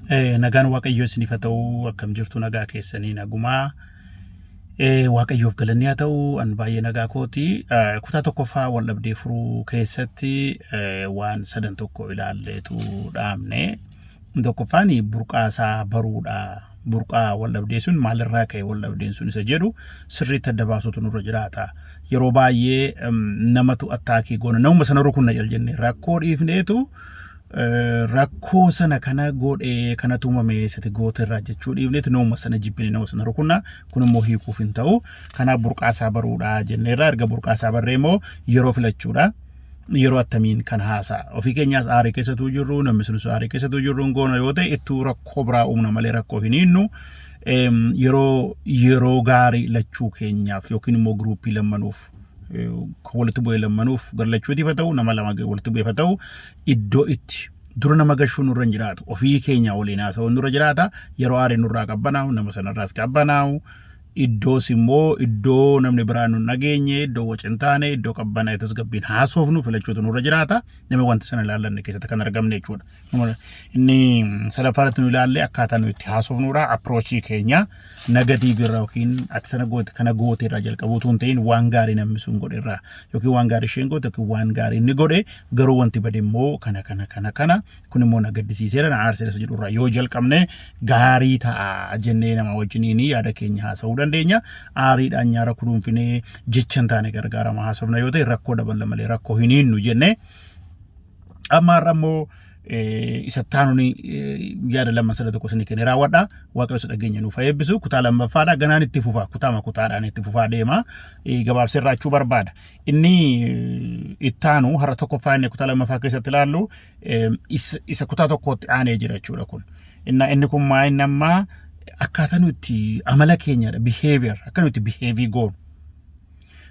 Nagaan Waaqayyoo isiniif haa ta'u. Akkam jirtu? Nagaa keessanii? Nagumaa? Waaqayyoof galanni haa ta'u, an baay'ee nagaa kooti. Kutaa tokkoffaa wal dhabdee furuu keessatti waan sadan tokko ilaalleetu dhaabne. Tokkoffaan burqaasaa baruudha. Burqaa wal dhabdee sun maalirraa ka'e, wal dhabdeen sun isa jedhu sirriitti adda baasuutu nurra jiraata. Yeroo baay'ee namatu attack goona, namuma sana rukunna jal jenne rakkoo dhiifneetu rakkoo sana kana godhee kanatu uumame isatti goota irraa jechuu dhiifneetu namuma sana jibbine nama sana rukunna. Kun immoo hiikuuf hin ta'u. Kanaaf burqaasaa baruudha jenneerra. Erga burqaasaa barree immoo yeroo filachuudha. Yeroo attamiin kan haasa'a? Ofii keenyaas aarii keessatuu jirru, namni sunis aarii keessatuu jirru hin goona yoo ta'e, ittuu rakkoo biraa uumna malee rakkoo hin hiinnu. Yeroo gaarii lachuu keenyaaf yookiin immoo group lammanuuf, kan walitti bu'ee lammanuuf, gara lachuutiif haa ta'u, nama lama walitti bu'eef haa ta'u, iddoo itti dura nama gashuu nurra hin jiraatu. Ofii keenya waliin haasa'uun nurra jiraata. Yeroo aariin nurraa qabbanaa'u, nama sanarraas qabbanaa'u, iddoos immoo iddoo namni biraa nu dhageenye, iddoo waci hin taane, iddoo qabbanaa'e tasgabbiin haasofnu filachuutu nurra jiraata. Namni wanta sana ilaallanne keessatti kan argamne jechuudha. Inni sadaffaarratti nu ilaalle akkaataa nu itti haasofnudha. Approach keenya negative irraa yookiin ati sana goote, kana goote irraa jalqabuutu hin ta'in, waan gaarii namni sun godhe irraa yookiin waan gaarii isheen goote yookiin waan gaarii inni godhe, garuu wanti bade immoo kana, kana, kana, kana, kun immoo na gaddisiiseera, na aarseera isa jedhu irraa yoo jalqabne gaarii ta'a jennee nama wajjiniin yaada keenya haasa'uu dandeenya. Aariidhaan nyaara kuduunfinee jecha hin taane gargaarama haasofna yoo ta'e, rakkoo daballa malee rakkoo hin hiinnu jennee. Amma har'a immoo isa taanuun yaada lama sada tokko isinii kennee raawwadha. Waaqayyo isa dhageenya nuuf haa eebbisu. Kutaa lammaffaadha. Ganaan itti fufa. Kutaama kutaadhaan itti fufaa deema. Gabaabsee irraachuu barbaada. Inni ittaanu har'a tokkoffaa inni kutaa lammaffaa keessatti ilaallu isa kutaa tokkootti aanee jira jechuudha kun. Inni kun maa inni ammaa akkaataa nuti amala keenyadha. Behavior, akka nuti behave goonu.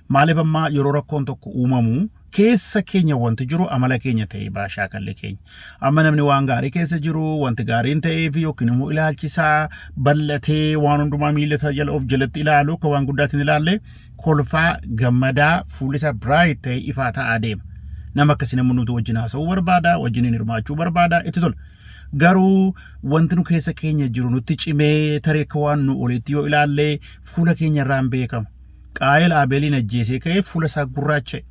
Maaliif ammaa yeroo rakkoon tokko uumamu keessa keenya wanti jiru amala keenya ta'ee baashaa kallee keenya. Amma namni waan gaarii keessa jiru, wanti gaariin ta'eef yookiin immoo ilaalchisaa bal'atee waan hundumaa miila isaa jala of jalatti ilaalu, akka waan guddaatiin ilaalle, kolfaa gammadaa fuulli isaa bright ta'ee ifaa ta'aa deema. Nama akkasii namni nuti wajjin haasa'uu barbaada, wajjin hirmaachuu barbaada, itti tola. Garuu wanti nu keessa keenya jiru nutti cimee tarii akka waan nu olitti yoo ilaalle fuula keenya irraan beekama. Qaayel Abeeliin ajjeesee ka'ee fuula isaa gurraacha'e.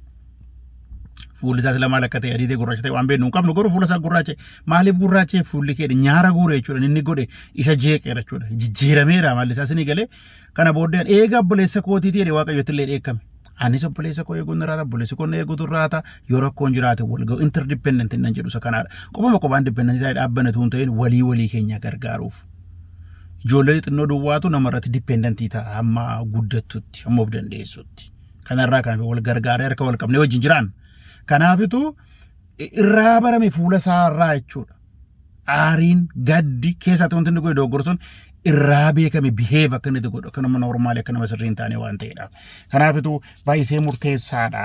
Fuulli isaas lamaan akka ta'e, adii ta'e, gurraacha ta'e waan beeknu hin qabnu, garuu fuula isaa gurraacha'e. Maaliif gurraacha'e fuulli kee? Nyaara guure jechuudha. Inni godhe isa jeeqeera jechuudha. Jijjiirameera malli isaa isinii galee. Kana booddee eega obboleessa kootiitii jedhe Waaqayyotti illee dheekkame. Anis obboleessa koo eeguun irraata, obboleessi koo na eeguutu irraata, yoo rakkoon jiraate wal ga'u, interdependent nan jedhu isa kanaadha. Qofuma qophaan dependent ta'ee dhaabbanne tuun ta'in walii walii keenya gargaaruuf. Ijoollee xinnoo duwwaatu namarratti dependent ta'a hamma guddattutti, hamma of dandeessutti. Kanarraa kan wal gargaaree harka wal qabnee wajjin jiraan. Kanaafitu irraa barame fuula isaa irraa jechuudha. Aariin gaddi keessatti wanti inni godhe dogoggorsuun irraa beekame, behave akka inni godhu akka nama normal, akka nama sirrii hin taane waan ta'edha. Kanaafitu baay'isee murteessaadha.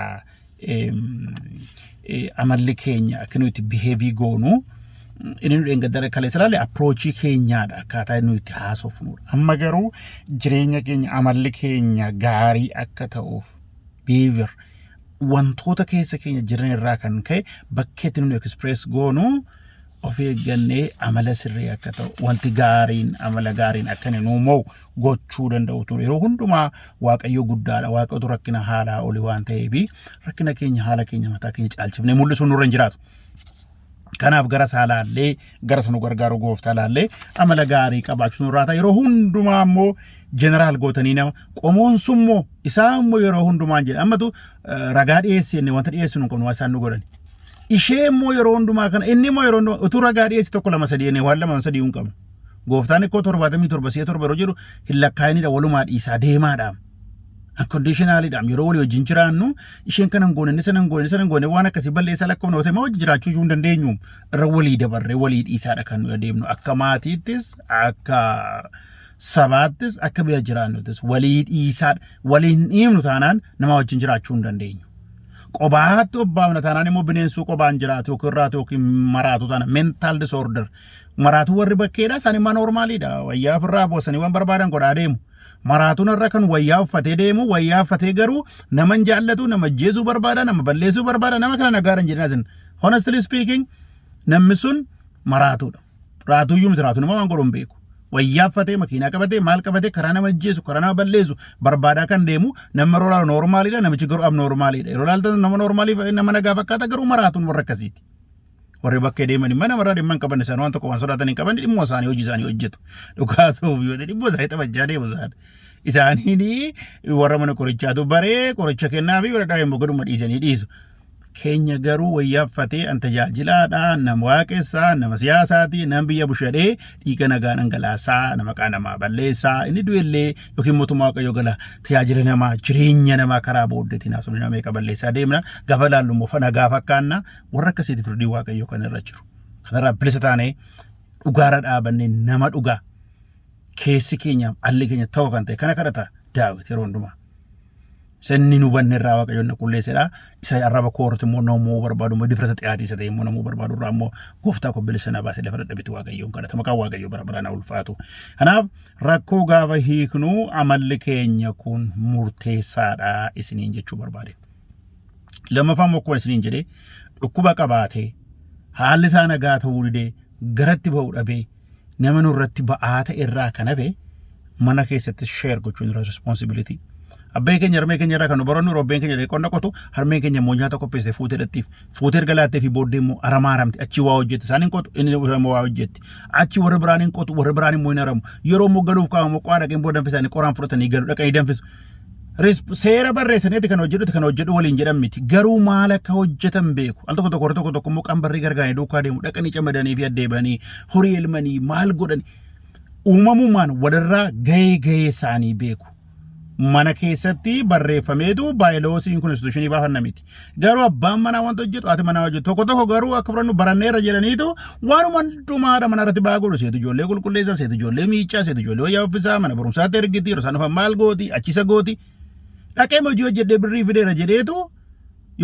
Amalli keenya akka nuti behave goonu, inni nu dheengaddara kaleessa ilaalle approach keenyaadha, akkaataa nuyi itti haasofnudha. Amma garuu jireenya keenya, amalli keenya gaarii akka ta'uuf, behavior wantoota keessa keenya jiran irraa kan ka'e bakkeetti nuyi express goonu of eeggannee amala sirrii akka ta'u, wanti gaariin, amala gaariin akka inni nuu mo'u gochuu danda'u. Yeroo hundumaa Waaqayyo guddaadha. Waaqayyotu rakkina haalaa oli waan ta'eef rakkina keenya haala keenya mataa keenya caalchifnee mul'isuun nurra hin jiraatu. Kanaaf gara isaa laallee, gara isa nu gargaaru gooftaa laallee amala gaarii qabaachuu nurraa ta'a. Yeroo hundumaa immoo general gootanii nama qomoonsummoo isaan immoo yeroo hundumaa jedha. Ammatu ragaa dhiyeessi jennee wanta dhiyeessinu hin qabnu, waan isaan nu godhani. Ishee immoo yeroo hundumaa kana, inni immoo yeroo hundumaa utuu ragaa dhiyeessi tokko, lama, sadii jennee waan lama sadii hin qabnu. Gooftaan ikkoo 77 si'a torba yeroo jedhu hin lakkaa'inidha, walumaa dhiisaa deemaadha. Unconditionalidhaan yeroo walii wajjin jiraannu, isheen kana hin goone, inni sana hin goone, inni sana hin goone, waan akkasii balleessaa lakkoofna yoo ta'e wajjin jiraachuu iyyuu hin dandeenyu. Irra walii dabarree walii dhiisaadha kan nuyi adeemnu, akka maatiittis, akka sabaattis, akka biyya jiraannuttis walii dhiisaadha. Waliin dhiifnu taanaan nama wajjin jiraachuu hin dandeenyu. Qobaatti obbaafna taanaan immoo bineensuu qobaan jiraatu yookiin raatu yookiin maraatu taana, mental disorder maraatu warri bakkeedha, isaan immoo normaliidha, wayyaa ofirraa boosanii waan barbaadan godhaa deemu. Maraatuun irra kan wayyaa uffatee deemu, wayyaa uffatee garuu nama hin jaallatu, nama ajjeesuu barbaada, nama balleessuu barbaada, nama kana nagaadhaan jedhina isin. Honestly speaking, namni sun maraatuudha. Raatuyyuu miti, raatuun immoo waan godhu hin beeku. Wayyaaffatee, makiinaa qabatee, maal qabatee, karaa nama ajjeesu, karaa nama balleessu barbaadaa kan deemu nama yeroo ilaalu normaliidha, namichi garuu abnormaliidha. Yeroo ilaaltan nama normalii, nama nagaa fakkaata, garuu maraatuun warra akkasiiti. Warri bakkee deeman immoo namarraa dhimma hin qaban, isaan waan tokko waan sodaatan hin qaban, dhimma isaanii hojii isaanii hojjetu. Dhugaa soof yoo ta'e dhimma isaanii taphachaa deemu isaan. Isaaniin warra mana qorichaatu baree qoricha kennaa fi warra dhaabee immoo gaduma dhiisanii dhiisu. Keenya garuu wayyaaffatee an tajaajilaadha, nama waaqessaa, nama siyaasaati, nama biyya bushadhee dhiiga nagaa dhangalaasaa, nama maqaa namaa balleessaa, inni du'ellee yookiin mootummaa Waaqayyoo gala. Tajaajila namaa, jireenya namaa karaa booddeetiin haasofni nama meeqa balleessaa deemna. Gaafa laallu immoo nagaa fakkaanna. Warra akkasiiti firdii Waaqayyoo kan irra jiru. Kanarraa bilisa taanee, dhugaarra dhaabannee, nama dhugaa keessi keenyaaf alli keenya tokko kan ta'e kana kadhata Daawit yeroo hundumaa. Isa inni nu hubanne irraa Waaqayyoon na qulleessedha. Isa arraba koo irratti immoo namuu barbaadu immoo difrata xiyaatii isa ta'e immoo namuu barbaadu irraa immoo gooftaa koo bilisa na baasee lafa dadhabetti Waaqayyoon kadhata. Maqaan Waaqayyoo bara baraan haa ulfaatu. Kanaaf rakkoo gaafa hiiknu amalli keenya kun murteessaadha isiniin jechuu barbaade. Lammaffaa immoo akkuma isiniin jedhee, dhukkuba qabaatee, haalli isaa nagaa ta'uu didee, garatti ba'uu dhabee, nama nurratti ba'aa ta'e irraa kan hafe mana keessatti share gochuun irra responsibility. Abbeen keenya, harmee keenya irraa kan nu barannu, robbeen keenya qonna qotu, harmeen keenya immoo nyaata qopheessite fuutee dhattiif, fuutee erga laattee fi booddee immoo aramaa aramti, achi waa hojjetti, isaan hin qotu, inni immoo waa hojjetti, achi warri biraan hin qotu, warri biraan immoo hin aramu, yeroo immoo galuuf qaama qo'aa dhaqeen booda danfisanii qoraan fudhatanii galu, dhaqanii danfisu. Seera barreessaniiti kan hojjedhuti kan hojjedhu waliin jedhan miti, garuu maal akka hojjetan beeku. Al tokko tokko warri tokko tokko immoo qambarrii gargaaranii duukaa deemu, dhaqanii camadanii fi addeebanii horii elmanii maal godhan, uumamumaan walirraa gahee gahee isaanii beeku. Mana keessatti barreeffameetu bylawsiin constitutionii baafanna miti. Garuu abbaan manaa wanta hojjetu, haati manaa hojjetu. Tokko tokko garuu akka fudhannu baranneerra jedhaniitu waanuma hundumaadha mana irratti ba'aa godhu. Seetu ijoollee qulqulleessa, seetu ijoollee miicaa, seetu ijoollee wayyaa uffisaa, mana barumsaatti ergiti, yeroo isaan dhufan maal gooti, achisa gooti. Dhaqee hojii hojjedhee birrii fideera jedheetu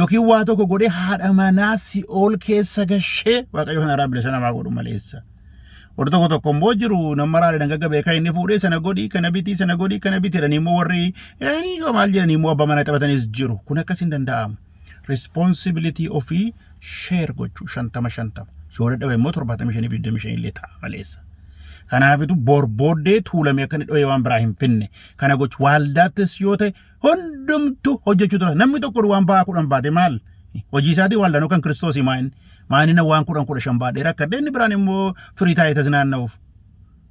yookiin waa tokko godhee haadha manaa si'ool keessa gashee, Waaqayyo kana irraa bilisa namaa godhu maleessa. Warri tokko tokko immoo jiru, nama raadhaan gaggabee kan inni fuudhee sana godhii kana bitii, sana godhii kana bitii jedhanii immoo warri eenii maal jedhanii immoo abbaa manaa taphatanis jiru. Kun akkas hin danda'amu. Responsibility ofii share gochuu, 50-50. Yoo dadhabe immoo 75 fi 25 illee ta'a maleessa. Kanaafitu borbooddee tuulamee akka inni dho'ee waan biraa hin finne. Kana gochu waaldaattis yoo ta'e hundumtu hojjechuu tura. Namni tokko waan ba'aa 10 baate maal? Hojii isaatii waaldaanuu kan Kiristoosii maal? Maalina waan 10 15 baadhee rakkadhe, inni biraan immoo firii taa'ee tas naanna'uuf.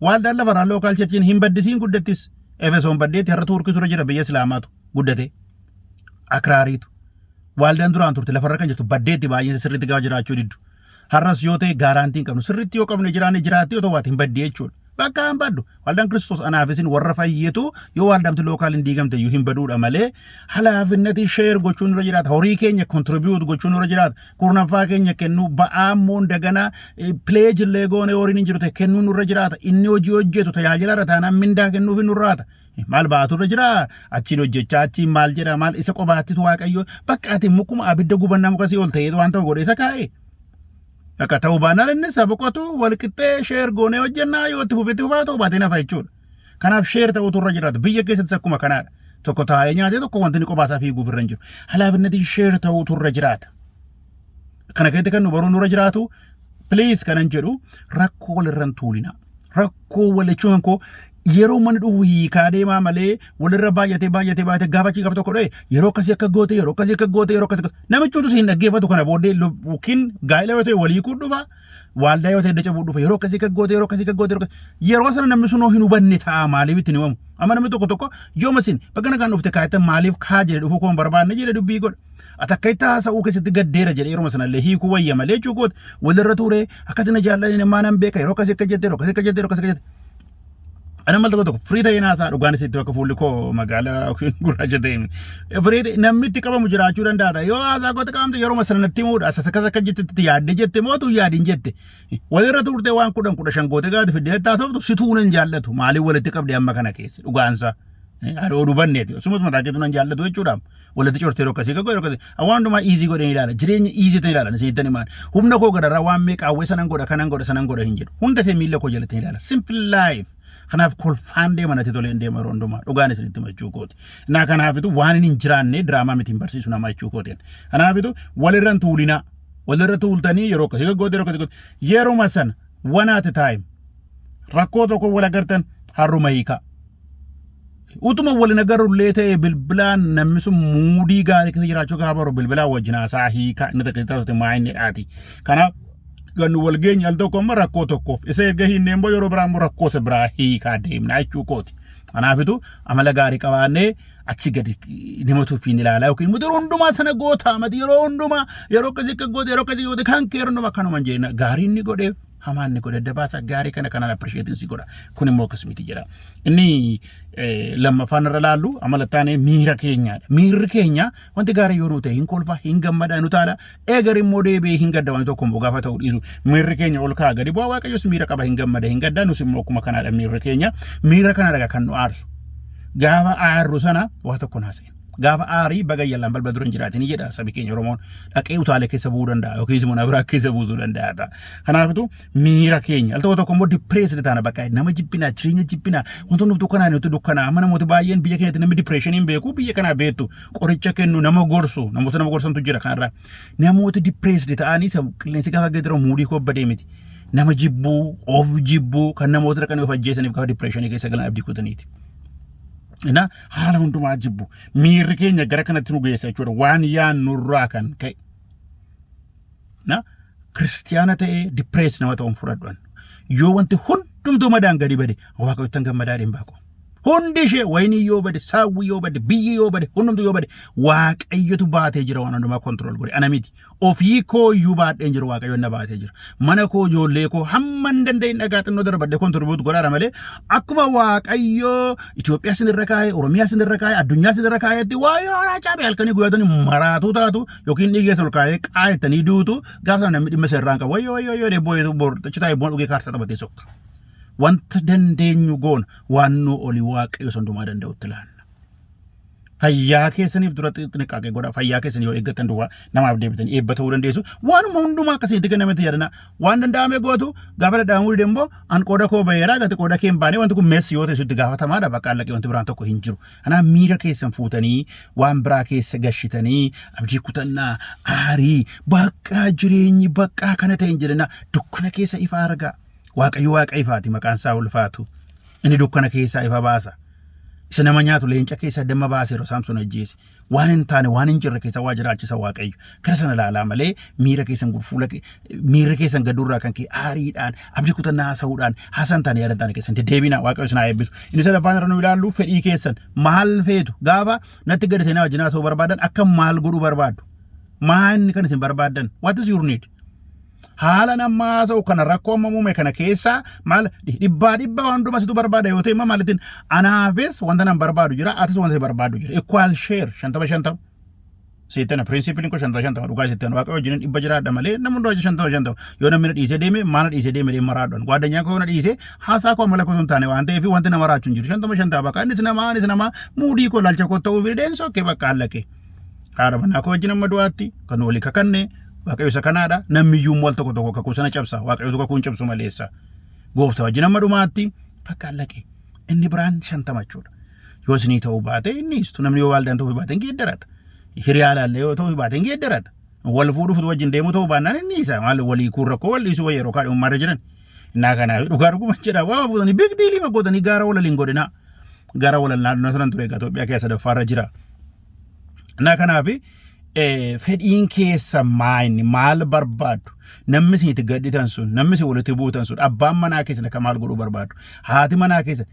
Waaldaan lafarraa local churchiin hin baddisiin guddattis. Efesoon baddeetti, har'a Tuurkii tura jira, biyya Islaamaatu guddate. Akraariitu. Waaldaan duraan turte lafarra kan jirtu baddeetti, baay'een sirriitti gaafa jiraachuu diddu. Har'as yoo ta'e guarantee hin qabnu, sirriitti yoo qabne jiraanne jiraatti, yoo ta'u waati hin baddi jechuudha. Bakka hin baddu. Waldaan Kiristoos anaaf isin warra fayyetu yoo waaldamti local hin diigamte iyyuu hin baduudha malee halaafinnati share gochuun nurra jiraata. Horii keenya contribute gochuun nurra jiraata. Kurnaffaa keenya kennuu, ba'aa immoo daganaa pledge illee goone horiin hin jiru ta'e kennuu nurra jiraata. Inni hojii hojjetu tajaajila irra taanaan mindaa kennuuf nurraata. Maal ba'aatu irra jira, achiin hojjechaa achiin maal jedha, maal isa qobaattitu Waaqayyo bakka ati mukuma abidda gubannaa muka sii ol ta'ee waan ta'u godhe isa kaa'e. Akka ta'uu baannaan innis boqotu walqixxee share goonee hojjennaa, yoo itti fufetti fufaa, ta'uu baatee nafa jechuudha. Kanaaf share ta'utu irra jiraata. Biyya keessattis akkuma kanaadha. Tokko taa'ee nyaatee, tokko wanti inni qophaa isaa fiiguuf irra hin jiru. Halaafinnatiin share ta'utu irra jiraata. Kana keessatti kan nu baruun nurra jiraatu, please kanan jedhu, rakkoo walirra hin tuulina. Rakkoo wal jechuun koo yeroo manni dhufu hiikaa deemaa malee walirra baay'atee baay'atee baay'atee gaafa achii gaafa tokko dho'e, yeroo akkasii akka goote, yeroo akkasii akka goote, yeroo akkasii namichi hundi hin dhaggeeffatu. Kana booddee yookiin gaa'ela yoo ta'e walii kun dhufa, waaldaa yoo ta'e edda cabuu dhufa, yeroo akkasii akka goote, yeroo akkasii akka goote, yeroo sana namni sunoo hin hubanne ta'a. Maaliif itti himamu? Amma namni tokko tokko yooma isin bakka nagaan dhufte kaayatan maaliif kaa jedhe, dhufuu koo hin barbaanne jedhe dubbii godha. Ati akka itti haasa'uu keessatti gaddeera jedhe, yeroo sanallee hiikuu wayya malee jechuudha. Walirra ture akkati na jaalladhe maa nan beeka, yeroo akkasii akka jette, yeroo akkasii akka jette, yeroo akkasii akka jette. Ana mal tokko tokko firii ta'ee naasaa, dhugaan isitti bakka fuulli koo magaalaa yookiin gurraacha ta'e. Firii ta'e namni itti qabamu jiraachuu danda'a. Yoo haasaa kootti qabamte yeroo sana natti himuudha. Asas akkas akka jettetti yaadde jette mootu yaadin jette. Walirra turte waan 10 15 goote gaati fiddee taasoftu situu nan jaallatu. Maaliif walitti qabde amma kana keessa dhugaansa? Haroo dubanneeti. Sumatu mataa keetu nan jaallatu jechuudha. Walitti cortee yeroo akkasii yeroo akkasii. Waan hundumaa easy godheen ilaala. Jireenya easy ta'e ilaala. Isin himaan. Humna koo gadarraa waan meeqa hawwee sanan godha, kanan godha, sanan godha hin jedhu. Hunda isee miilla koo jalatti ilaala. Simple life. Kanaaf kolfaan deema, natti tolee hin deema yeroo hundumaa. Dhugaan isinitti himachuu kooti. Naa kanaafitu waan hin jiraanne diraamaa miti hin barsiisu nama jechuu kooti. Kanaafitu walirra hin tuulinaa. Walirra tuultanii yeroo akkasii goote, yeroo akkasii goote. Yeruma sana One at a time. Rakkoo tokko wal agartan harruma hiikaa. Utuma wal hin agarrullee ta'e bilbilaan namni sun mood gaarii keessa jiraachuu gaafa baru bilbilaan wajjin haasaa hiikaa inni takka taasise maa inni dhaati. Kanaaf kan nu wal geenye al tokko amma rakkoo tokkoof isa erga hiinnee immoo yeroo biraa immoo rakkoo isa biraa hiikaa deemna jechuu kooti. Kanaafitu amala gaarii qabaannee achi gadi nama tuffiin ilaalaa yookiin immoo yeroo hundumaa sana goota mati, yeroo hundumaa yeroo akkasii akka goote, yeroo akkasii goote kan kee yeroo hundumaa kanuma hin jedhina. Gaarii inni godheef hamaa inni godhe adda baasa, gaarii kana kanaan appreciate si godha, kun immoo akkas miti jedha. Inni lammaffaan irra laallu amala taanee miira keenyaadha. Miirri keenya wanti gaarii yoo nu ta'e hin kolfa, hin gammada, nu taala. Eegar immoo deebi'ee hin gadda, wanti tokko immoo gaafa ta'u dhiisu miirri keenya ol ka'a, gadi bu'aa. Waaqayyos miira qaba, hin gammada, hin gadda. Nus immoo akkuma kanaadha miirri keenya. Miira kanadha kan nu aarsu. Gaafa aarru sana waa tokko naasa'in. Gaafa aarii baga yallaan balbala dura hin jiraatin jedha sabi keenya Oromoon. Dhaqee utaalee keessa bu'uu danda'a yookiis immoo na biraa keessa buusuu danda'a ta'a. Kanaafitu miira keenya al tokko tokko immoo depressed taana, bakka nama jibbinaa, jireenya jibbinaa, wantoonni nuti dukkanaa nuti dukkanaa. Amma namoota baay'een biyya keenyatti namni depression hin beeku, biyya kanaa beektu, qoricha kennu, nama gorsu, namoota nama gorsantu jira. Kanarraa namoota depressed ta'anii qilleensi gaafa geeddaramu mood koo badee miti. Nama jibbuu, of jibbuu, kan namoota dhaqanii of ajjeesaniif gaafa depressionii keessa galan abdii kutaniiti. Ina haala hundumaa jibbu, miirri keenya gara kanatti nu geessa jechuudha waan yaannurraa kan ka'e. Na kiristiyaana ta'ee depress nama ta'uun fudhadhu. Yoo wanti hundumtuu madaan gadi bade Waaqayyottan gammadaa deem baaqo. Hundi ishee wayinii yoo bade, saawwi yoo bade, biyyi yoo bade, hundumtuu yoo bade, Waaqayyotu baatee jira waan hundumaa control godhe, ana miti. Ofii koo iyyuu baadheen jiru, Waaqayyoon na baatee jira. Mana koo, ijoollee koo hamma hin danda'in dhagaa xinnoo darbadhee contribute godhaara malee akkuma Waaqayyo Itoophiyaa sinirra kaa'e, Oromiyaa sinirra kaa'e, addunyaa sinirra kaa'etti waa'ee haaraa cabe halkanii guyyaatanii maraatuu taatu yookiin dhiiga ol kaa'ee qaa'ettanii duutu, gaafa sana namni dhimma seerraan qabu wayyoo wayyoo wayyoo deebboo bor achi taa'ee bu'aan dhugee kaartaa taphatee sokka. Wanta dandeenyu goona, waan nu olii Waaqayyo hundumaa danda'utti laanna. Fayyaa keessaniif dura xiniqqaaqee godha. Fayyaa keessan yoo eeggattan duwwaa namaaf deebitanii eebba ta'uu dandeessu. Waanuma hundumaa akkasitti kennametti yaadana. Waan danda'ame gootu, gaafa dadhabamuu dide immoo an qooda koo baheera, gati qooda kee hin baane, wanti kun meessi yoo ta'e sitti gaafatamaadha, bakka allaqee wanti biraan tokko hin jiru. Kanaaf miira keessan fuutanii waan biraa keessa gashitanii abdii kutannaa, aarii, bakka jireenyi bakka kana ta'e hin jedhina, dukkana keessa ifa argaa. Waaqayyo Waaqa ifaati, maqaan isaa ulfaatu. Inni dukkana keessaa ifa baasa. Isa nama nyaatu leenca keessaa damma baase yeroo Saamsoon ajjeese. Waan hin taane, waan hin jirre keessa waa jiraachisa Waaqayyo. Gara sana ilaalaa malee miira keessan gurfuula miirri keessan gadurraa kan ka'e aariidhaan abdii kutannaa haasa'uudhaan haasaa hin taane, yaada hin taane keessan deddeebinaa. Waaqayyo isin haa eebbisu. Inni sadaffaan irra nu ilaallu fedhii keessan, maal feetu? Gaafa natti gadi ta'e wajjin haasa'uu barbaadan akka maal godhuu barbaaddu? Maal inni kan isin barbaaddan? What is your need? Haala nama haasa'u kana, rakkoo amma uume kana keessaa maal dhibbaa dhibbaa waan hundumaa situ barbaada yoo ta'e immoo maalittiin anaafis wanta nan barbaadu jira, atis wanta si barbaadu jira. Equal share, 50-50. Seettana principleiin koo 50-50 dhugaa seettan. Waaqayyo wajjin 100 jiraadha malee nama hundaa wajjin 50-50. Yoo namni na dhiisee deeme, maal na dhiisee deeme deema raadhaan gwaaddanyaa koo na dhiisee haasaa koo amala koo hin taane waan ta'eef wanti nama raachu hin jiru. 50-50 bakka innis nama anis nama, mood koo ilaalcha koo ta'uu fi deensoo kee bakka allaqe. Haadha manaa koo wajjin amma du'aatti kan walii kakanne Waaqayyo isa kanaadha. Namni iyyuu immoo al tokko tokko kakuu sana cabsa. Waaqayyo kakuu hin cabsu maleessa. Gooftaa wajjin amma dhumaatti bakka allaqe. Inni biraan 50 jechuudha. Yoo isinii ta'uu baate inni istu, namni yoo waaldaan ta'uu baate hin geeddarata. Hiriyaa laallee yoo ta'uu baate hin geeddarata. Wal fuudhuuf wajjin deemuu ta'uu baannaan inni isa maal walii kuun rakkoo wal dhiisuu wayya yeroo kaadhimummaarra jiran. Innaa kanaaf dhugaa dhuguma jedha waa fuutanii big deal gootanii gaara walaliin godhinaa. Gaara walal naannoo sanan ture egaa Itoophiyaa keessa sadaffaarra jira. Innaa kanaaf fedhiin keessa maayini, maal barbaaddu? Namni isin itti gadhitan sun, namni isin walitti buutan sun, abbaan manaa keessan akka maal godhuu barbaadu? Haati manaa keessan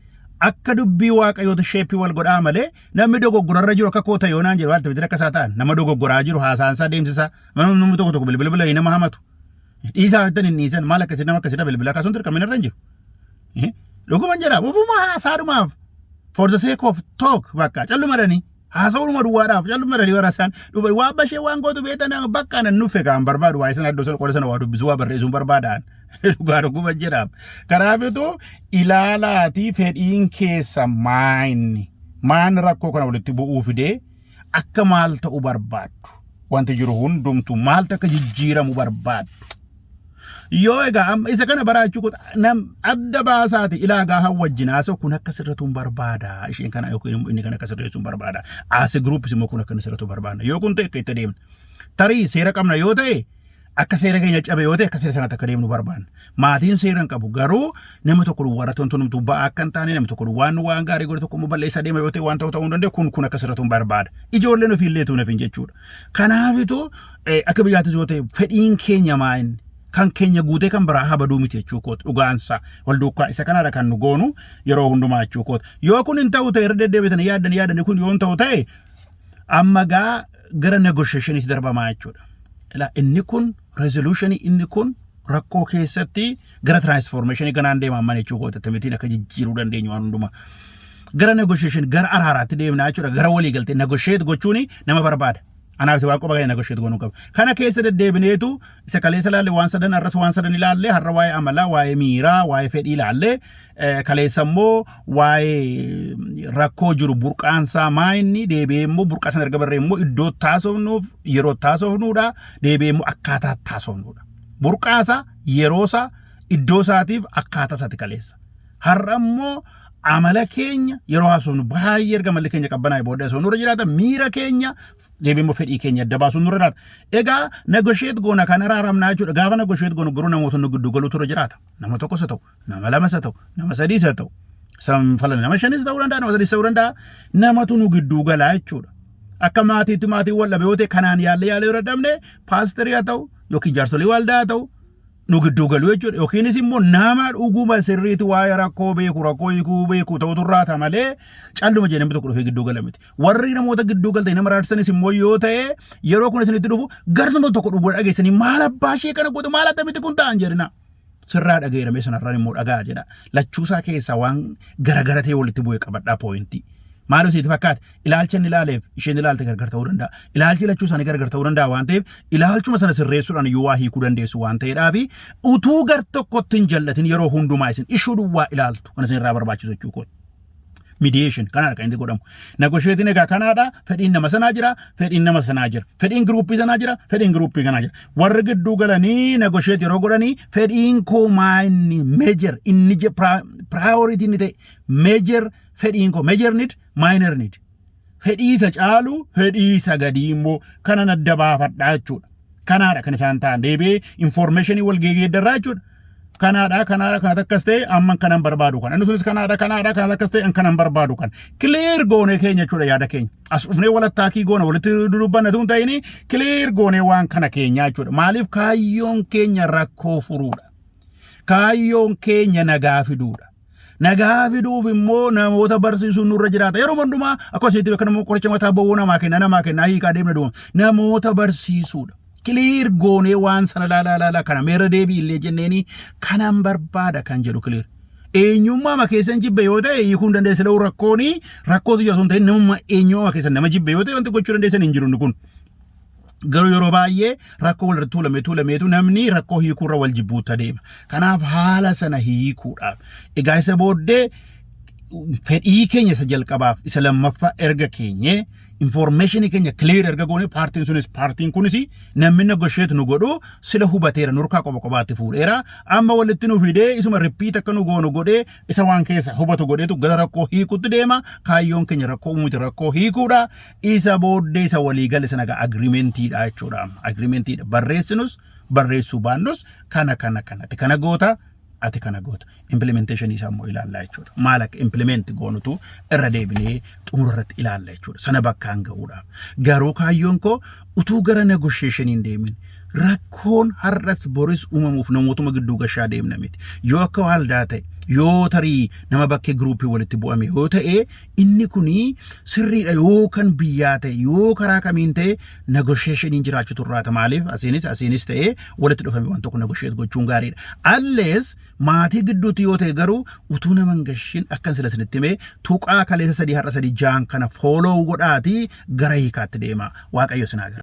akka dubbii Waaqayyoota shape wal godhaa malee namni dogoggorarra jiru akka koota yoo naan jedhu waalta bitin akka isaa ta'an, nama dogoggoraa jiru haasaansaa deemsisaa. Namni tokko tokko bilbila bilbila nama hamatu dhiisaa jettan hin dhiisan. Maal akkasii nama akkasii bilbila akkasumas dirqamina irra hin jiru. Dhuguman jedha, ofuma haasaadhumaaf, for the sake of talk, bakka callumadhanii haasa'uudhuma duwwaadhaaf callumadhanii warra isaan dhufa waa bashee waan gootu beektan bakka nan nuffе kan barbaadu waa isaan iddoo sana qola sana waa dubbisuu, waa barreessuun barbaadaan dhugaa dhuguma jedhaaf. Kanaafitu ilaalaatii fedhiin keessa maayinni maan rakkoo kana walitti bu'uu fidee, akka maal ta'u barbaaddu? Wanti jiru hundumtu maaltu akka jijjiiramu barbaaddu? Yoo egaa amma isa kana baraachuu nam adda baasaati ilaa gaafa wajjin haasa'u, kun akka sirratuun barbaada, isheen kana yookiin inni kana akka sirreessuun barbaada, as a group immoo kun akka inni sirratu barbaada. Yoo kun ta'e akka itti adeemna. Tarii seera qabna yoo ta'e Akka seera keenya cabe yoo ta'e, akka seera sanatti akka deemnu barbaanna. Maatiin seera hin qabu, garuu nama tokko duwwaa irratti wanti hundumtuu ba'aa akka hin taane, namni tokko duwwaan waan gaarii godhe tokko immoo balleessaa deema yoo ta'e, waan ta'u ta'uu hin danda'u. Kun akka sirratu hin barbaada. Ijoolleen ofiillee tuun hafin jechuudha. Kanaafitu akka biyyaattis yoo ta'e, fedhiin keenya maa'inni kan keenya guutee kan biraa habaduu miti jechuu kooti. Dhugaansa wal duukaa isa kanarra kan nu goonu yeroo hundumaa jechuu kooti. Yoo kun hin ta'u ta'e, irra deddeebitanii yaaddan yaadanii, kun yoo hin ta'u ta'e, amma gaa gara negotiationitti darbamaa jechuudha. Ilaa, inni kun resolution, inni kun rakkoo keessatti gara transformation kanaan deema amma jechuu kooti, akkamittiin akka jijjiiruu dandeenyu waan hundumaa. Gara negotiation, gara araaraatti deemnaa jechuudha. Gara walii galtee negotiate gochuun nama barbaada. Anaaf waan qofa kan negotiate goonuu qaba. Kana keessa deddeebineetu isa kaleessa ilaalle waan sadan, har'as waan sadan ilaalle. Har'a waa'ee amalaa, waa'ee miiraa, waa'ee fedhii ilaalle. Kaleessa immoo waa'ee rakkoo jiru burqaansaa maa inni, deebi'ee immoo burqaa sana erga barree immoo iddoo taasofnuuf, yeroo taasofnuudha, deebi'ee immoo akkaataa taasofnuudha. Burqaasa, yeroosa, iddoo isaatiif akkaataa isaati kaleessa. Har'a immoo amala keenya yeroo haasofnu, baay'ee erga amalli keenya qabbanaa'e booda osoo nurra jiraata, miira keenya, deebi'ee immoo fedhii keenya adda baasuun nurra jiraata. Egaa negotiate goona, kan araaramnaa jechuudha. Gaafa negotiate goonu garuu namoota nu gidduu galuutu irra jiraata. Nama tokkos haa ta'u, nama lamas haa ta'u, nama sadiis haa ta'u. Sanfalan nama shanis ta'uu danda'a, nama sadiis ta'uu danda'a. Namatu nu gidduu galaa jechuudha. Akka maatiitti maatiin wal dhabe yoo ta'e, kanaan yaallee yaallee yoo dadhabne, paasterii haa ta'u yookiin jaarsolii waldaa haa ta'u, nu gidduu galu jechuudha. Yookiinis immoo nama dhuguma sirriitti waa'ee rakkoo beeku, rakkoo hiikuu beeku ta'utu irraata malee, calluma jedhee namni tokko dhufee gidduu gala miti. Warri namoota gidduu galtanii nama raarsanis immoo yoo ta'e, yeroo kun isinitti dhufu garnuma tokko dhuguu dhageessanii, "Maal abbaa ishee kana godhu, maal akkamitti kun ta'an?" jedhina. Sirraa dhageerame sanarraan immoo dhagaa jedha. Lachuusaa keessaa waan garagara ta'e walitti bu'ee qabadhaa pointii. Maal isitti fakkaate? Ilaalcha inni ilaaleef isheen ilaalte gargar ta'uu danda'a. Ilaalchi lachuu isaanii gargar ta'uu danda'a waan ta'eef, ilaalchuma sana sirreessuudhaan iyyuu waa hiikuu dandeessu waan ta'eedhaaf, utuu gar tokkotti hin jallatin yeroo hundumaa isin ishuu duwwaa ilaaltu kan isin irraa barbaachisu jechuu kooti. Mediation kanaadha kan inni godhamu. Negotiating egaa kanaadha. Fedhiin nama sanaa jira, fedhiin nama sanaa jira. Fedhiin groupii sanaa jira, fedhiin groupii kanaa jira. Warri gidduu galanii negotiate yeroo godhanii, fedhiin koo maa inni major, inni priority inni ta'e, major fedhiin koo, major need, minor need. Fedhii isa caalu, fedhii isa gadii immoo kanan adda baafadhaa jechuudha. Kanaadha kan isaan ta'an, deebi'ee informationii wal geeggeeddarraa jechuudha. Kanaadha, kanaadha, kanatu akkas ta'e, amma kanan barbaadu kana. Inni sunis kanaadha, kanaadha, kanatu akkas ta'e, kanan barbaadu kana. Clear goonee keenya jechuudha yaada keenya. As dhufnee walattaakii goona, walitti dudubbanna tun ta'ini, clear goonee waan kana keenya jechuudha. Maaliif? Kaayyoon keenya rakkoo furuudha. Kaayyoon keenya nagaa fiduudha. Nagaa fiduuf immoo namoota barsiisuun nurra jiraata. Yeroo hundumaa akka asitti beekan immoo qoricha mataa bowwoo namaa kenna, namaa kenna, hiikaa deemna duuma. Namoota barsiisuudha. Clear goonee waan sana laalaa laalaa kana meerra deebii illee jenneeni kanan barbaada kan jedhu clear. Eenyummaa ma keessan jibbe yoo ta'e, hiikuu hin dandeesse lau rakkooni rakkootu jira osoo hin ta'in, namummaa eenyummaa keessan nama jibbe yoo ta'e, wanti gochuu dandeessan hin jiru inni kun. Garuu yeroo baay'ee rakkoo walirratti tuulame tuulameetu namni rakkoo hiikuurra wal jibbuutti adeema. Kanaaf haala sana hiikuudhaaf egaa isa booddee fedhii keenya isa jalqabaaf isa lammaffaa erga keenyee, information keenya clear erga goone, paartiin sunis paartiin kunis namni negotiate nu godhu sila hubateera, nurkaa qoba qobaatti fuudheera, amma walitti nu fidee isuma repeat akka nu goonu godhee, isa waan keessa hubatu godheetu gara rakkoo hiikutti deema. Kaayyoon keenya rakkoo uumuti, rakkoo hiikuudha. Isa booddee isa waliigale sana egaa agreementiidha jechuudha. Agreementiidha, barreessinus barreessuu baannus, kana kana kana, ati kana goota, ati kana goota. Implementation isaa immoo ilaallaa jechuudha. Maal akka implement goonutu irra deebinee xumura irratti ilaalla jechuudha. Sana bakkaan ga'uudhaaf. Garuu kaayyoon koo, utuu gara negotiation hin deemin, rakkoon har'as boris uumamuuf namootuma gidduu gashaa deemna miti. Yoo akka waaldaa ta'e, yoo tarii nama bakkee groupii walitti bu'ame yoo ta'e, inni kuni sirriidha, yoo kan biyyaa ta'e, yoo karaa kamiin ta'e, negotiationiin jiraachuu turraata. Maaliif? Asiinis asiinis ta'e walitti dhufame waan tokko negotiate gochuun gaariidha. Allees maatii gidduutti yoo ta'e garuu, utuu nama hin gashin, akkan sila isinitti himee, tuqaa kaleessa sadii, har'a sadii, jaan kana follow godhaatii gara hiikaatti deema. Waaqayyo sinaa gara.